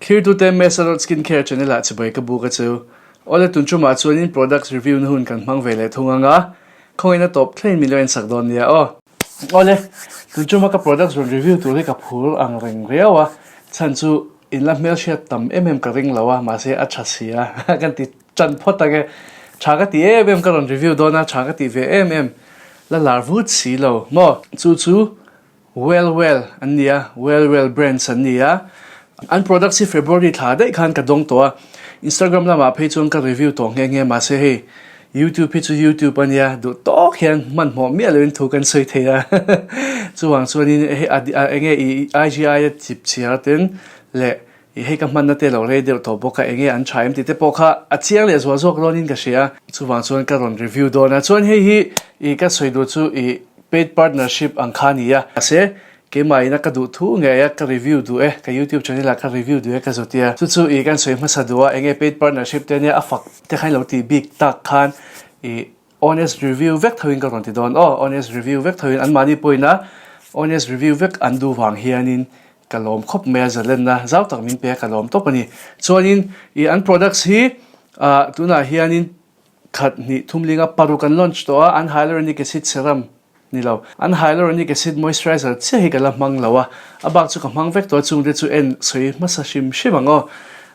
Thlirtute Mesa Skin Care channel ah chibai ka buk a chu. Awle tun tumah chuanin products review na hun kan hmang ve leh thung anga, khawngaihna tawp thlengin min lo en sak dawn nia aw. Awle, tun tuma ka products rawn review tur hi ka phur ang reng riau a, chhan chu in la hmelhriat tam em em ka ring lo a, mahse a tha si a, kan ti tan phawt ang e. Tha ka ti em em ka rawn review dawn a, tha ka ti ve em em, la lar vut si lo maw? Chu chu Well Well an ni a, Well Well Brands an ni a. An products hi February thla daih khan ka dawng tawh a, Instagram lamah phei chuan ka review tawh nghe nghe mahse hei YouTube hi chu YouTube a nia, duh tawk hian hmanhmawh miah loin thu kan sawi thei a. Chuvang chuanin hei a enge i IGI a chip chhiar ten leh i hei ka hmanna te lo rei deuh tawh bawk a, enge an tha em tih te pawh kha a chiang leh zual zawk rawnin ka hria. Chuvang chuan ka rawn review dawn a, chuan hei hi i ka sawi duh chu i paid partnership ang kha a ni a, mahse keimah ina ka duh thu ngei a, ka review duh e, ka YouTube channel ah ka review duh e ka zawt tia, chu chu i kan sawi hmasa duh a, enge paid partnership te ania a fak te kha ilo tih bik tak khan i honest review vek thoin ka rawn ti dawn aw, honest review vek thoin anmahni pawhin a honest review vek an duh vang hianin Ka lawm khawp mai a, zalenna zau tak min pe a, ka lawm tawp a ni. Chuanin ih an products hi ah tunah hianin khat hnih thum linga paruk an launch tawh a, an hyaluronic acid serum ni lo, an hyaluronic acid moisturizer chiah hi ka la hmang lo a, a bak chu ka hmang vek tawh a, chungte chu en sawi hmasa hrim hrim ang aw.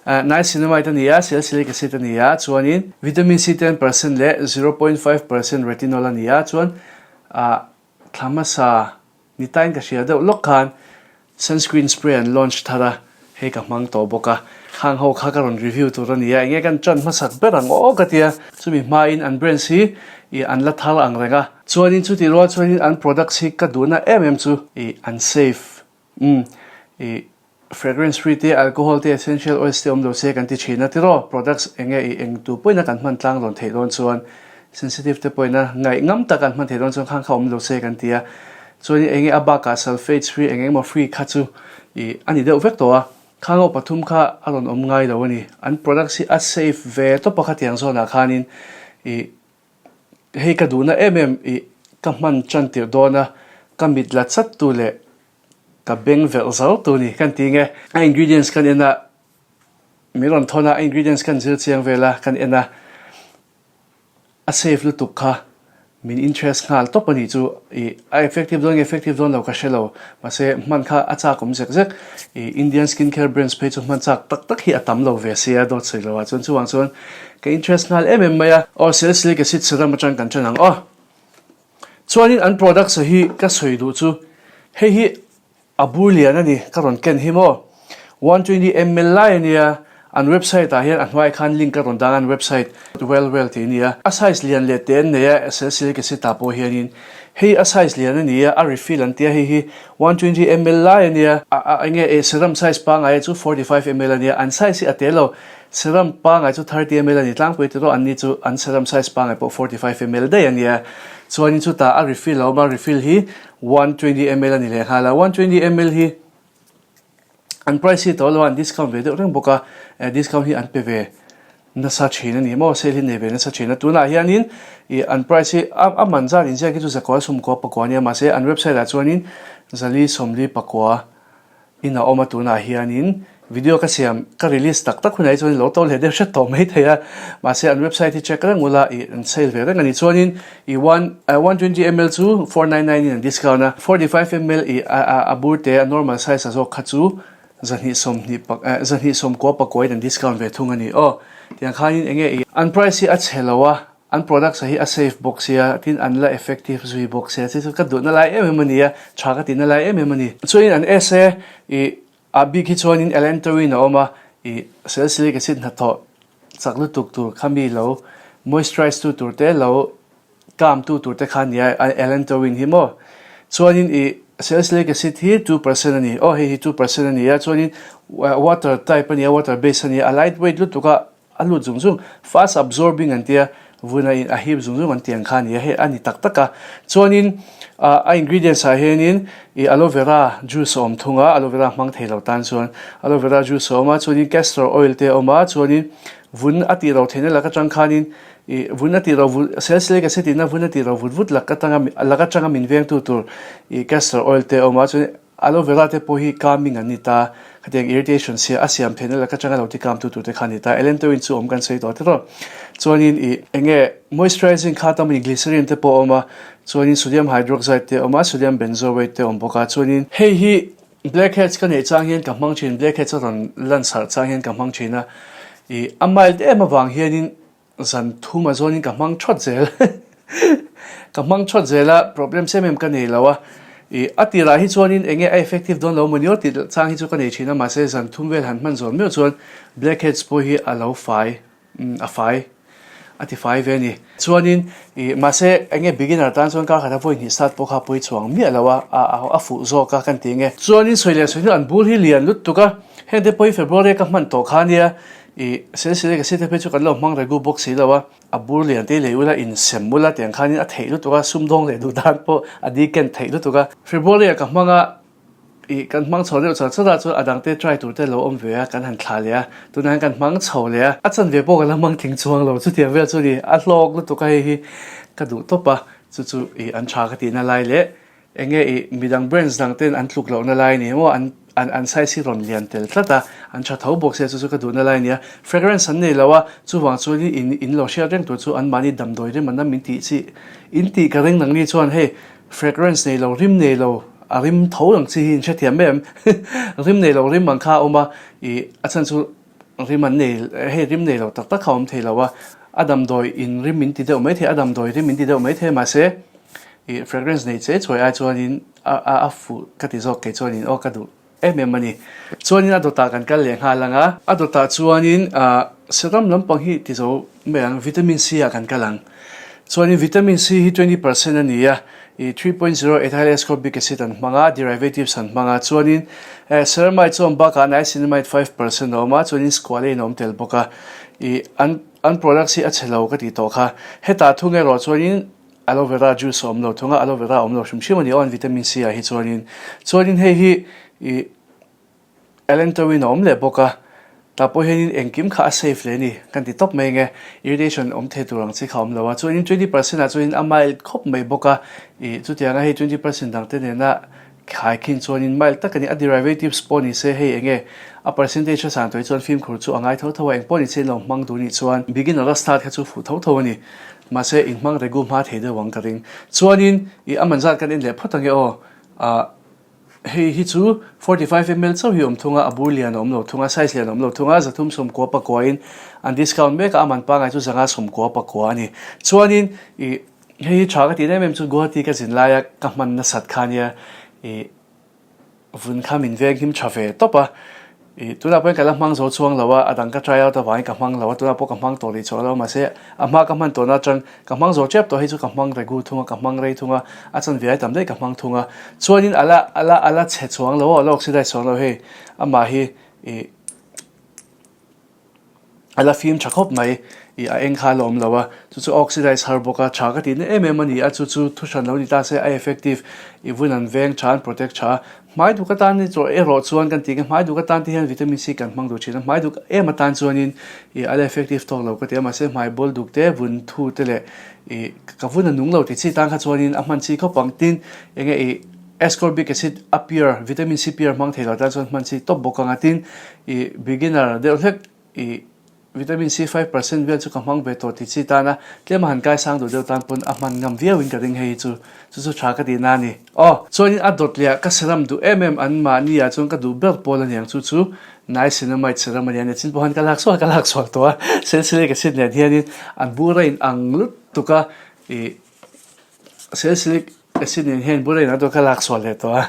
Niacinamide a ni a, salicylic acid a ni a, chuanin vitamin C 10% leh 0.5% retinol a ni a, chuan ah thla hmasa Ni tain ka hria deuh lawk khan sunscreen spray an launch thar a, hei ka hmang tawh bawk a, khang ho kha ka rawn review tur a ni a, enge kan ṭan hmasak ber ang aw ka ti a, chumi hmain an brands hi ih an la thar ang reng a, chuanin chutih rual chuanin an products hi ka duhna em em chu ih an safe umm ih Fragrance free te, alcohol te, essential oils te awm lo se kan ti thin a tiraw? Products enge i eng tu pawhin a kan hman tlang rawn theih dawn chuan sensitive te pawhin a ngaih ngam tak an hman theih dawn chuan khang kha awm lo se kan ti a. Chuanin enge a bakah sulfates free eng engemaw free kha chu i a ni deuh vek tawh a. Khang ho pathum kha a rawn awm ngai lo a ni. An products hi a safe ve tawp a khatiang zawnah khanin i hei ka duhna em em i ka hman tan tirh dawn a ka mit la chat tu leh Ka beng velh zo tu ni kan ti nge. A ingredients kan en a, min rawn thawn a, a ingredients kan zir chiang vel a, kan en a, a safe lutuk kha min interest nghal tawp a nih chu. Ih a effective dawn nge effective dawn lo ka hre lo, mahse hman kha a chak awm zek zek. Ih Indian skin care brands phei chu hman chak tak tak hi a tam lo ve sia dawt sawi lo ah chuan chuvang chuan ka interest nghal em em mai a. Aw salicylic acid serum atang kan ṭan ang aw. Chuanin an products hi ka sawi duh chu hei hi a bur lian a ni ka rawn ken hi maw 120ml lai a nia an website ah hian a hnuai khan link ka rawn dang a an website well well tih a nia a size lian leh te an nei a salicylic acid ah pawh hianin hei a size lian a ni a a refill an tia hei hi 120ml lai a nia a enge eh serum size pangai chu 45ml a nia an size hi a te lo Serum pangai chu 30 ml a ni tlangpui tiraw anni chu an serum size pangai pawh 45 ml daih a nia. Chuanin chutah a refill a awm a, refill hi 120 ml a ni leh nghal a, 120 ml hi an price hi to lo a, an discount ve deuh reng bawk a, eh discount hi an pe ve nasa thin a ni maw, sale hi nei ve nasa thin a, tunah hianin ih an price hi a a man zat inziak hi chu zakua sawmkua pakua a nia mahse an website ah chuanin zali sawmli pakua In a awm a tunah hianin video ka siam ka release tak tak hunah hi chuan lo to leh deuh hret tawh mai thei a mahse an website hi check reng ula ih an sale ve reng a ni chuanin ih one 120ml chu 499 in an discount a 45ml ih a bur te a normal size a zawk kha chu 220 pak eh 290 pakua in an discount ve thung a ni aw tiang khanin enge ih an price hi a chhe lo a. An products ah hi a safe bawk sia, tin an la effective zui bawk sia, chu chu ka duhna lai em em a ni a, tha ka tihna lai em em a ni. Chuanin an essay ih ah bik hi chuanin allantoin a awm a, ih salicylic acid hnathawh chak lutuk tur kha mi lo moisturize tu tur te lo calm tu tur te kha a ni a, allantoin hi maw. Chuanin ih salicylic acid hi 2% a ni, aw hei hi 2% a ni a, chuanin water type a ni a, water base a ni a, a light weight lutuk a, A lut zung zung, fast absorbing an tia, vun a in a hip zung zung an tih ang kha a ni a, hei a ni tak tak a. Chuanin a ingredients ah hianin ih aloe vera juice a awm thung a, aloe vera hmang thei lo tan chuan aloe vera juice a awm a, chuanin castor oil te a awm a, chuanin vun a tih ro theihna lak atang khanin ih vun a tih ro vut salicylic acid ina vun a tih ro vut vut lak atanga lak atanga min vengtu tur ih castor oil te a awm a, chuanin Aloe vera te pawh hi calming an ni ta. Khatiang irritation sia a siam theihna laka atanga lo tikam tu turte kha a ni ta. Allantoin chu awm kan sawi tawh tiraw. Chuanin ih enge moisturizing kha tam in glycerin te pawh a awm a, chuanin sodium hydroxide te a awm a, sodium benzoate te a awm bawk a, chuanin hei hi blackheads ka neih chang hian ka hmang thin, blackheads a rawn lan sarh chang hian ka hmang thin a, ih a mild em avang hianin Zan thum a zawnin ka hmang thawt zel. Ka hmang thawt zel a, problems em em ka nei lo a. Ih, a tirah hi chuanin eng nge a effective dawn lo maw tih chang hi chu ka nei thin a, mahse zan thum vel han hman zawn meuh chuan blackheads pawh hi a lo fai, umm a fai, a ti fai ve a ni. Chuanin ih, mahse eng nge beginner tan chuan kar khata vawi hnih start pawh kha a pawi chhuang miah lo a, a a fuh zawk a kan ti nge. Chuanin sawi leh sawi hnu an bur hi lian lutuk a, hengte pawh hi February a ka hman tawh kha nia, I selsile ka site phei chu kan lo hmang regu bawk si lo a, a bur lian te lei ula insem ula tiang khanin a theih lutuk a, sumdawng leh duh dan pawh a diken theih lutuk a. February ah ka hmang a, i kan hmang chho deuh char char a chuan a dang te try tur te lo awm ve a, kan han thlah leh a, tunah hian kan hmang chho leh a, a chanve pawh ka la hmang tling chuang lo chutiang vel chu ni, a hlawk lutuk a hei hi ka duh tawp a, chu chu i an tha ka tihna lai leh Enge i midang brands dang ten an tluk lohna lai ni maw an an an size hi rawn lian tel tlat a, an tha tho bawk sia chu chu ka duhna lai nia. Fragrance an nei lo a, chuvang chuanin in in lo hriat reng tur chu anmahni damdawi rim an min tih chi in tih ka ring nangni chuan hei fragrance nei lo rim nei lo a rim tho ang chi hi in hrethiam em rim nei lo rim ang kha a awm a i a chhan chu Rim an nei, hei rim nei lo tak tak kha a awm thei lo a, a damdawi in rim min ti deuh mai thei, a damdawi rim min ti deuh mai thei mahse ih fragrance nei che chuai ai chuanin a a a fuh ka ti zawk kei chuanin aw ka duh em em a ni. Chuanin a dawtah kan kal leh nghal ang a, a dawtah chuanin ah serum lampang hi ti zo mai ang vitamin C ah kan kal ang. Chuanin vitamin C hi 20% a ni a, ih 3.0 ethyl ascorbic acid an hmang a, derivatives an hmang a, chuanin eh ceramide chu a awm bakah niacinamide 5% a awm a, chuanin squalane a awm tel bawk a, ih an an products hi a chhe lo ka tih tawh kha. Hetah thung erawh chuanin aloe vera juice a awm lo thung a, aloe vera a awm lo hrim hrim a ni aw an vitamin C ah hi chuanin. Chuanin hei hi ih. Allantoin a awm leh bawk a, tah pawh hianin engkim kha a safe leh a ni kan ti tawp mai nge, irritation awm thei tur ang chi kha a awm lo a, chuanin 20% ah chuanin a mild khawp mai bawk a, ih chutianga hei 20% dang te nena khai khin chuanin mild tak a ni, a derivatives pawh ni se hei enge a percentage a san tawh hi chuan fimkhur chu a ngai tho tho a, eng pawh ni se in lo hmang duh nih chuan beginner a start kha chu fuh tho tho a ni, mahse in hmang regu hma thei deuh ang ka ring, chuanin ih a man zat kan en leh phawt ange aw, ah. Hei hi chu 45 ml chauh hi a awm thung a, a bur lian a awm lo thung a, size lian a awm lo thung a, zathum sawmkua pakuain an discount mek a, a man pangai chu zanga sawmkua pakua a ni. Chuanin ih hei hi tha ka tih em em chu Guwahati ka zin laia ka hman nasat kha nia ih vun kha min veng him tha ve tawp a, Ih, tunah pawhin ka la hmang zo chuang lo a, a dang ka try out avangin ka hmang lo a, tunah pawh ka hmang tawh rih chuang lo a, mahse a hma ka hman tawhna atang ka hmang zo tep tawh hei chu ka hmang regu thung a, ka hmang rei thung a, a chanve ai tam daih ka hmang thung a, chuanin a la a la a la chhe chuang lo a, a la oxidize chuang lo hei, amah hi ih a la fim tha khawp mai, ih a eng kha a la awm lo a, chu chu a oxidize har bawk a, tha ka tihna em em a ni a, chu chu thu hran lo ni ta se a effective ih vun an veng tha an protect tha a, hmai duk atan ni chaw erawh chuan kan tih ang hmai duk atan te hian vitamin C kan hmang duh thin a, hmai duk em atan chuanin ih a la effective tawk lo ka ti a, mahse hmai bawl duk te vun thu te leh ih ka vun a nung lo ti chi tan kha chuanin a hman chi khawp ang tin enge ih ascorbic acid a pure vitamin C pure hmang thei lo tan chuan hman chi tawp bawk ang a tin Ih beginner deuh hlek ih vitamin C 5% vel chu ka hmang ve tawh ti chi tan a, tlem a han kai sang duh deuh tan pawn a hman ngam viau in ka ring hei hi chu chu chu tha ka tih na a ni. Aw chuanin a dawt leh ah ka serum duh em em an mahni ah chuan ka duh ber pawl a niang chu chu niacinamide serum a nia nichin pawh han ka lak sual ka lak sual tawh a salicylic acid nen hianin an bur a in ang lutuk a ih salicylic Acid nen hian bula inah dawt ka lak chhuah leh tawh a.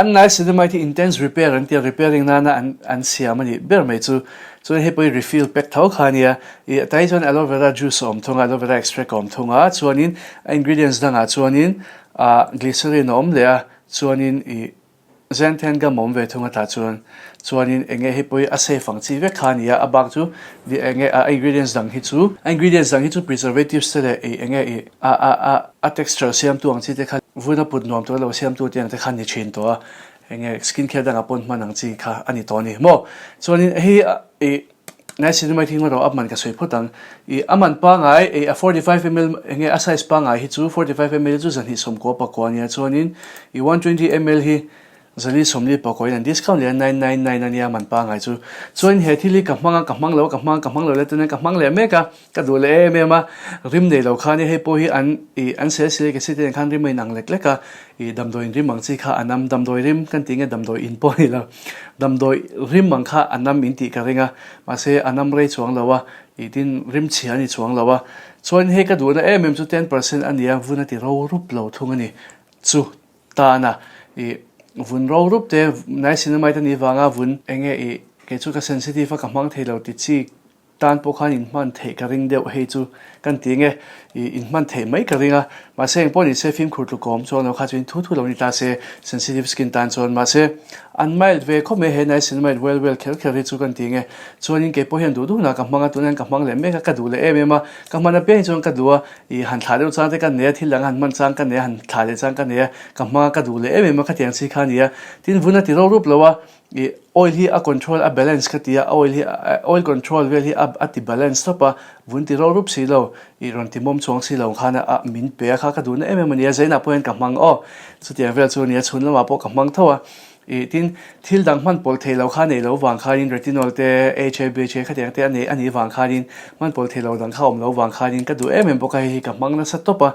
An niacinamide hi intense repair an tia, repairing nana an an siam a nih ber mai chu. Chuan hei pawh hi refill pack tho kha a nia. Ih tah hi chuan aloe vera juice a awm thung a, aloe vera extract a awm thung a, chuanin a ingredients dangah chuanin ah glycerin a awm leh a, chuanin ih Zenthen ka mawm ve thung atah chuan chuanin enge hei pawh hi a safe ang chi vek kha a ni a, a bak chu enge a ingredients dang hi chu a ingredients dang hi chu preservatives te leh ih enge ih a a a a texture siamtu ang chi te kha vun a put nuam tur lo siamtu te ang te kha a ni thin tawh a, enge skin care dangah pawn hman ang chi kha a ni tawh a ni maw. Chuanin hei ih niacinamide hi ngaw a man ka sawi phawt ang ih a man pangai ih a 45 ml enge a size pangai hi chu 45 ml chu 290 pakua a nia chuanin ih 120 ml hi. 440 pakawiin an discount leh a, 999 a nia man pangai chu. Chuanin he thil hi ka hmang a, ka hmang lo a, ka hmang a, ka hmang lo leh tuna ka hmang leh mek a, ka duh leh em em a, rim nei lo khan hei pawh hi an ih an sel sel ke te khan rim a inang lek lek a, ih damdawi in rim ang chi kha a nam, damdawi rim kan tih nge damdawi in pawh a ni lo, damdawi rim ang kha a nam in tih ka ring a, mahse a nam rei chuang lo a, ih tin rim chhia a ni chuang lo a, chuan hei ka duhna em em chu 10% a nia vun a ti ro rup lo thung a ni chu. Tana i vun ro rup te niacinamide a nih vanga vun enge i kei chu ka sensitive a ka hmang thei lo ti chi tan pawh khan in hman theih ka ring deuh hei chu kan ti nge i in hman theih mai ka ring a mahse eng pawh ni se fimkhur tluk awm chuan lo kha chu in thu thu lo ni ta se sensitive skin tan chuan mahse an mild ve khawp mai he niacinamide well well kher kher hi chu kan ti nge chuanin kei pawh hian duh duh na ka hmang a tunah hian ka hmang leh mek a ka duh leh em em a ka hman apiang hi chuan ka duh a I han thlah deuh chang te ka nei a, thil dang han hman chang ka nei a, han thlah leh chang ka nei a, ka hma ka duh leh em em a khatiang chi kha a ni a. Tin, vun a ti ro rup lo a, i oil hi a control a balance ka ti a, a oil hi oil control vel hi a ti balance tawp a, vun ti ro rup si lo, i rawn ti mawm chuang si lo khan a min pe a kha ka duhna em em a ni a, zainah pawh hian ka hmang aw. Chutiang vel chu a ni a, chhun lamah pawh ka hmang tho a. Ih, tin, thil dang hman pawlh thei lo kha nei lo vang khanin retinol te, HA, BHA khatiang te a nei a nih vang khanin hman pawlh thei lo dang kha awm lo vang khanin ka duh em em bawk a, hei hi ka hmang nasa tawp a.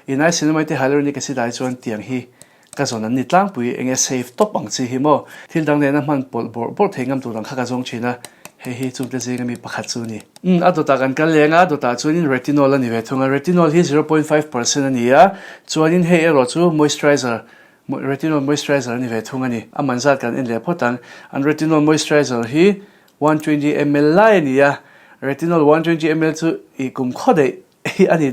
Ih, niacinamide te hyaluronic acid ah hi chuan tiang hi ka zawn an ni tlangpui, eng nge safe tawp ang chi hi maw? Thil dang nena hman pawlh bawrh bawrh thei ngam tur dang kha ka zawng thin a, hei hi chungte zinga mi pakhat chu a ni. Umm, a dawtah kan kal leng a, a dawtah chuanin retinol a ni ve thung a, retinol hi 0.5% a ni a, chuanin hei erawh chu moisturizer Retinol moisturizer a ni ve thung a ni. A man zat kan en leh phawt ang. An retinol moisturizer hi 120 ml lai a ni a, retinol 120 ml chu i kum khaw daih hi a ni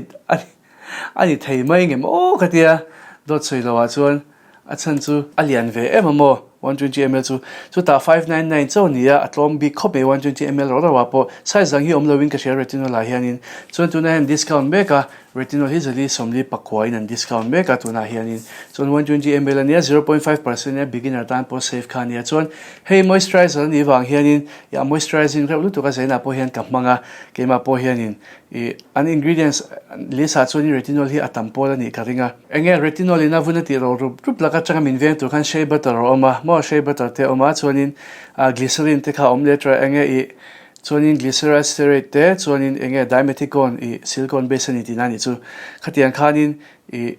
a ni thei mai ngem aw ka tia dawt sawi lo ah chuan a chhan chu a lian ve em a maw 120 ml chu chutah 599 chauh a ni a, a tlawm bik khawp mai 120 ml rawh rawh ah pawh size dang hi awm lo in ka hria retinol ah hianin chuan tunah hian discount mek a Retinol hi zali 44 in an discount mek a tunah hianin chuan 120 ml ania 0.5% ania beginner tan pawh safe kha ania chuan hei moisturizer anih vang hianin ih a moisturizing reuh lutuk a zainah pawh hian ka hmang a keimah pawh hianin ih an ingredients list ah chuanin retinol hi a tam pawl anih ka ring a. Enge retinol in a vun a tih ro rup rup lak atanga min veng tur khan shea butter a awm a maw shea butter te a awm a chuanin ah glycerin te kha a awm leh tawh a enge ih Chuanin glyceride stearate te chuanin eng nge dimethicone ih silicone base a ni tihna a nih chu. Khatiang khanin ih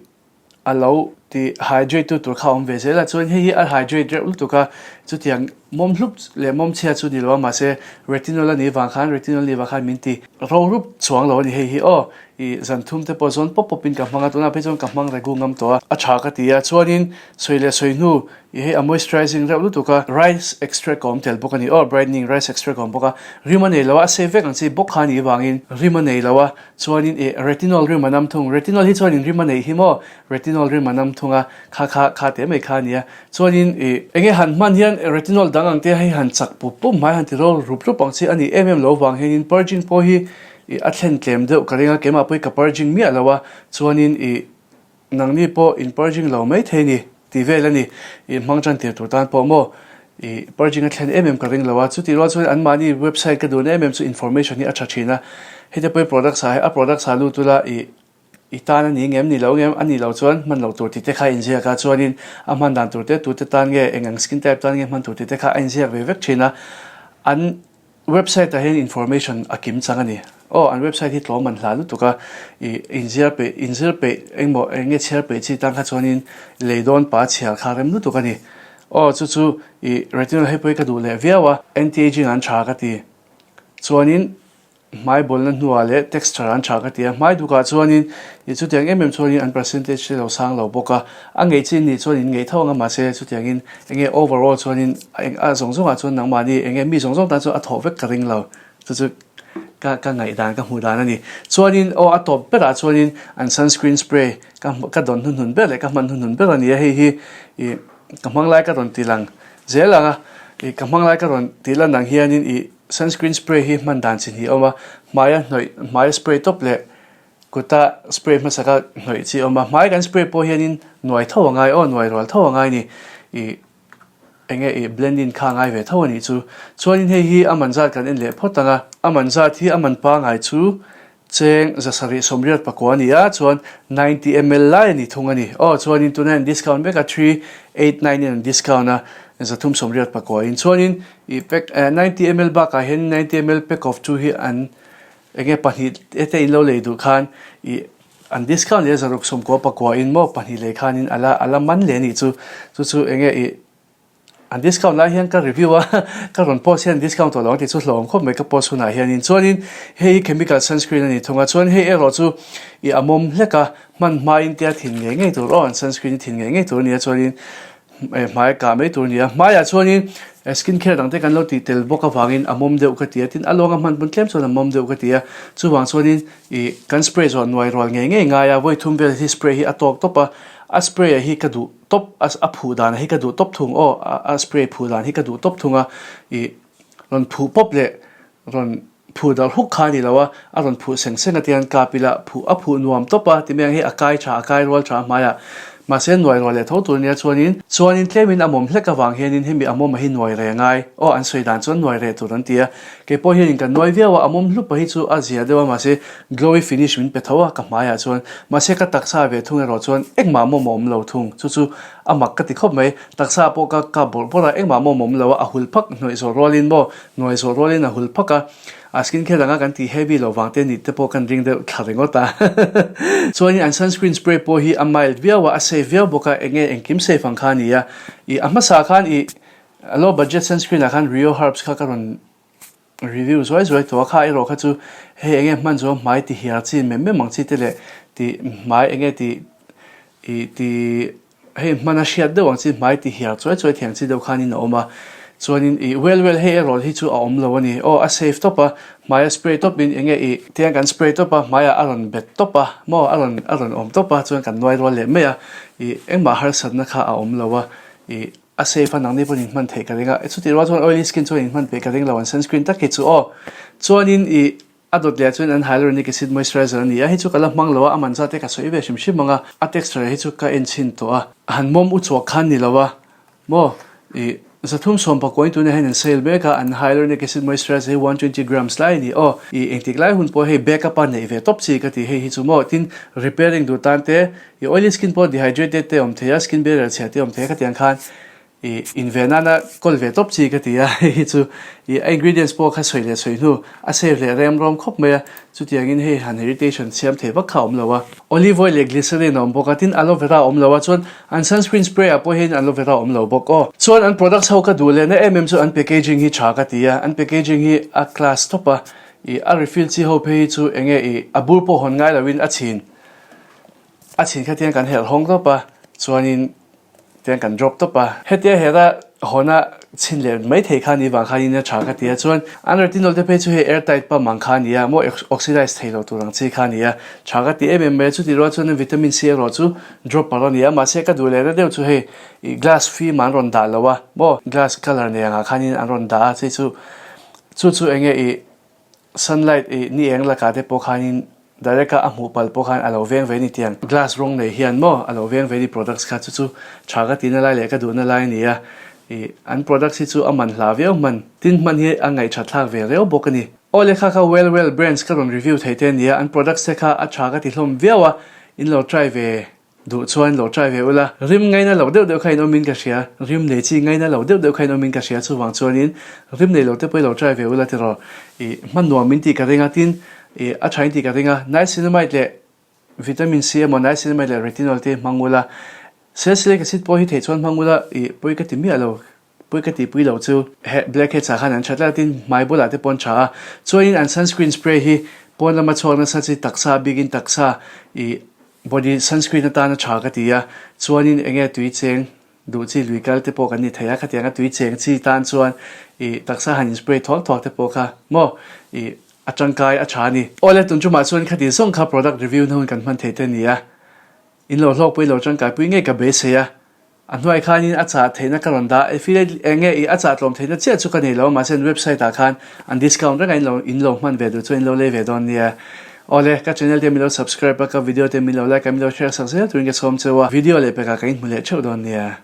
a lo ti hydrate tu tur kha a awm ve zel a, chuan hei hi a hydrate reuh lutuk a, chutiang mawm hlup leh mawm chhia chu ni lo a mahse retinol a nih vang khan retinol nih vang khan min ti ro rup chuang lo a ni hei hi aw ih zan thum te pawh zawn pawp pawp in ka hmang a tunah phei chuan ka hmang regu ngam tawh a, a tha ka ti a chuanin sawi leh sawi hnu I hei a moisturizing reuh lutuk a, rice extract a awm tel bawk a ni aw, brightening rice extract a awm bawk a, rim a nei lo a, a safe vek ang chi bawk kha a nih vangin rim a nei lo a, chuanin ih retinol rim a nam thung, retinol hi chuanin rim a neih hi maw, retinol rim a nam thung a, kha kha kha teh mai kha a ni a, chuanin ih enge han hman hian retinol dang ang te hei han chak pup pup hmai han ti ro rup rup ang chi a nih em em lo vang hianin purging pawh hi ih a thlen tlem deuh ka ring a, keimah pawh hi ka purging miah lo a, chuanin ih. Nangni pawh in purging lo mai thei ni tih vel a ni. I hmang tan tir tur tan pawh maw i purging a thlen em em ka ring lo a. Chutih rual chuan anmahni website ka duhna em em chu information hi a tha thin a. Heti pawhin products ah a products ah lut ula i i tan a ni ngem ni lo ngem a nih loh chuan hman loh tur tih te kha a inziak a. Chuanin a hman dan tur te tute tan nge eng ang skin type tan nge hman tur tih te kha a inziak ve vek thin a. An Website ah hian information a kim chang a ni. Aw, an website hi tlawm an hla lutuk a, ih inziar peih, inzir peih engmaw eng nge chhiar peih chi tan kha chuanin lei dawn pa chhiar kha rem lutuk a ni. Aw, chu chu ih retinol hei pawh hi ka duh leh viau a, anti-aging an tha ka ti. Chuanin hmai bawlna hnuah leh texture an tha ka ti a, hmai dukah chuanin ih chutiang em em chuanin an percentage te lo sang lo bawk a, a ngeih chin nih chuan in ngeih tho ang a mahse chutiangin enge overall chuanin eng a zawng zawngah chuan nangmahni enge mi zawng zawng tan chuan a thawh vek ka ring lo chu chu ka ka ngaihdan ka hmuh dan a ni chuanin aw a tawp berah chuanin an sunscreen spray ka ka dawn hnuhnun ber leh ka hman hnuhnun ber a ni a hei hi ih ka hmang lai ka rawn ti lang zel ang a ih ka hmang lai ka rawn tih lan ang hianin ih sunscreen spray hi hman dan chi hnih a awm a hmaia hnawih hmaia spray tawp leh Kuta spray hmasa kha hnawih chi a awm a, hmai kan spray pawh hianin nuai tho a ngai aw, nuai rual tho a ngai ni. Ih enge ih blend in kha a ngai ve tho a nih chu. Chuanin hei hi a man zat kan en leh phawt ang a, a man zat hi a man pangai chu Cheng 784 a ni a, chuan 90 ml lai a ni thung a ni. Aw, chuanin tunah hian discount vek a, 389 in an discount a, 389 in. Chuanin i pack 90 ml bakah hian 90 ml pack of 2 hi an enge pahnih te in lo lei duh khan i an discount leh a 699 in maw pahnih lei khanin a la a la man leh a nih chu. Chu chu enge i An discount lai hian ka review a, ka rawn post hian discount tawh lo ang tih chu hlauhawm khawp mai ka post hunah hianin. Chuanin hei hi chemical sunscreen a ni thung a, chuan hei erawh chu i a mawm hlek a, hman hmain tia thin ngei ngei tur aw, an sunscreen hi thin ngei ngei tur a ni a, chuanin hmai kah mai tur a ni a. Hmaiah chuanin skin care dang te kan lo tih tel bawk avangin a mawm deuh ka ti a, tin a lawnga hman pawn tlem chuan a mawm deuh ka ti a, chuvang chuanin i kan spray zawh nuai rual ngei ngei ngai a, vawi thum vel hi spray hi a tawk tawp a, a spray ah hi ka duh. Top a a phuh dan hi ka duh tawp thung aw a a spray phuh dan hi ka duh tawp thung a ih rawn phuh pawp leh rawn phuh darh huk kha a ni lo a a rawn phuh seng seng a tiang kap ila phuh a phuh nuam tawp a ti mai ang hei a kai tha a kai rual tha a hmaiah mahse nuai rual leh tho tur ania chuanin chuanin tlemin a mawm hlek avang hianin hemi a mawm a hi nuai reh ngai aw an sawi dan chuan nuai reh tur an ti a kei pawh hianin kan nuai viau a a mawm hlup a hi chu a zia deuh a mahse Glowy finish min pe tho a ka hmaiah chuan mahse ka taksa ve thung erawh chuan engmah mawm a awm lo thung chu chu a mak ka ti khawp mai taksa pawh ka kap bawrh bawrh a engmah mawm a awm lo a a hul phak hnuaih zawh rualin maw hnuai zawh rualin a hul phak a a skin care anga kan tih heavy loh vang te nih te pawh kan ring deuh thla ringawt a chuanin an sunscreen spray pawh hi a mild viau a a safe viau bawk a enge engkim safe ang kha a ni a ih a hmasa khan ih low budget sunscreen ah khan Rio herbs kha ka rawn Review zuai zuai tawh a kha erawh kha chu hei enge hman zawng hmai ti hiar chi mem mem ang chi te leh ti hmai enge ti ih ti hei hman a hriat deuh ang chi hmai ti hiar chuai chuai thei ang chi deuh khanin a awm a chuanin ih well well hei erawh hi chu a awm lo a ni aw a safe tawp a hmai a spray tawp in enge ih tiang kan spray tawp a hmaiah a rawn bet tawp a maw a rawn a rawn awm tawp a chuan kan nuai rual leh mai a ih engmah harsatna kha a awm lo a ih. A safe a nangni pawhin inhman theih ka ring a, chutih rual chuan oily skin chuan inhman peih ka ring lo an sunscreen tak hi chu aw. Chuanin ih a dawt leh ah chuan an hyaluronic acid moisturizer a ni a, hei chu ka la hmang lo a, a man zat te ka sawi ve hrim hrim ang a, a texture hi chu ka en chhin tawh a, han mawm u chhuak khan ni lo a maw ih 319 in tunah hian an sale mek a, an hyaluronic acid moisturizer hi 120 grams lai a ni aw, ih engtik lai hun pawh hei backup a neih ve tawp chi ka ti hei hi chu maw, tin repairing duh tan te I oily skin pawh dehydrated te awm thei a, skin barrier chhia te awm thei a khatiang khan i inve nana kawl ve tawp chi ka ti a, hei hi chu i a ingredients pawh kha sawi leh sawi hnu a safe leh rem rawm khawp mai a, chutiangin hei han irritation siam thei vak kha a awm lo a. Olive oil leh glycerin a awm bawk a, tin aloe vera a awm lo a, chuan an sunscreen spray ah pawh hian aloe vera a awm lo bawk aw. Chuan an products ho ka duh lehna em em chu an packaging hi tha ka ti a, an packaging hi a class tawp a, i a refill chi ho phei hi chu enge i a bur pawh hawn ngai loin a chhin. A chhin kha tiang kan herh hawng tawp a, chuanin tiang kan drop tawp a. Hetia hera hawna chhin leh mai thei kha ni vang khanin a tha ka ti a, chuan an retinol te phei chu hei air tight pump ang kha a ni a, maw oxidize thei lo tur ang chi kha a ni a, tha ka ti em em mai a, chutih rual chuan vitamin C erawh chu dropper a ni a, mahse ka duh lehna deuh chu hei ih glass fim an rawn dah lo a, maw glass colour nei angah khanin an rawn dah a, chei chu chu chu enge ih Sunlight i ni eng lakah te pawh khanin direct a a hmuh palh pawh khan a lo veng ve ni tiang glass rawng nei hian maw a lo veng ve ni products kha chu chu tha ka tihna lai leh ka duhna lai a ni a ih an products hi chu a man hla viau hman tin hman hi a ngaihṭhat thlak ve riau bawk a ni. Aw lehkha kha well well brands ka rawn review thei te a nia an products te kha a tha ka ti hlawm viau a in lo try ve Duh chuan lo try ve ula. Rim ngaina lo deuh deuh kha in awmin ka hria. Rim nei chi ngaina lo deuh deuh kha in awmin ka hria. Chuvang chuanin rim nei lo te pawh i lo try ve ula tiraw. I hman nuam min tih ka ring a, tin i a tha in tih ka ring a. Niacinamide leh vitamin C emaw niacinamide leh retinol te hmang ula. Salicylic acid pawh hi theih chuan hmang ula i pawi ka ti miah lo. Pui ka tihpui lo chu he blackheads ah khan an tha tlat in hmai bulah te pawn tha a, chuanin an sunscreen spray hi pawn lama chhuak nasa chi taksa bikin taksa ih body sunscreen atana tha ka ti a, chuanin enge tui cheng duh chi lui kal te pawh kan ni thei a, khatianga tui cheng chi tan chuan ih taksa han in spray thuak thuak te pawh kha maw ih a tangkai a tha a ni. Awle tun chumah chuan khati zawng kha product review na hun kan hman thei te a ni a, in lo hlawkpui lo tangkaipui ngei ka beisei a. A hnuai khanin a chah theihna ka rawn dah. Affiliate eng nge i a chah tlawm theihna chiah chu ka nei lo a, mahse an website ah khan an discount reng a in lo in lo hman ve duh chuan in lo lei ve dawn nia. Awle, ka channel te min lo subscribe a, ka video te min lo like a, min lo share sak zel turin ka chhawm cheu a, video leh pekah ka inhmu leh theuh dawn nia.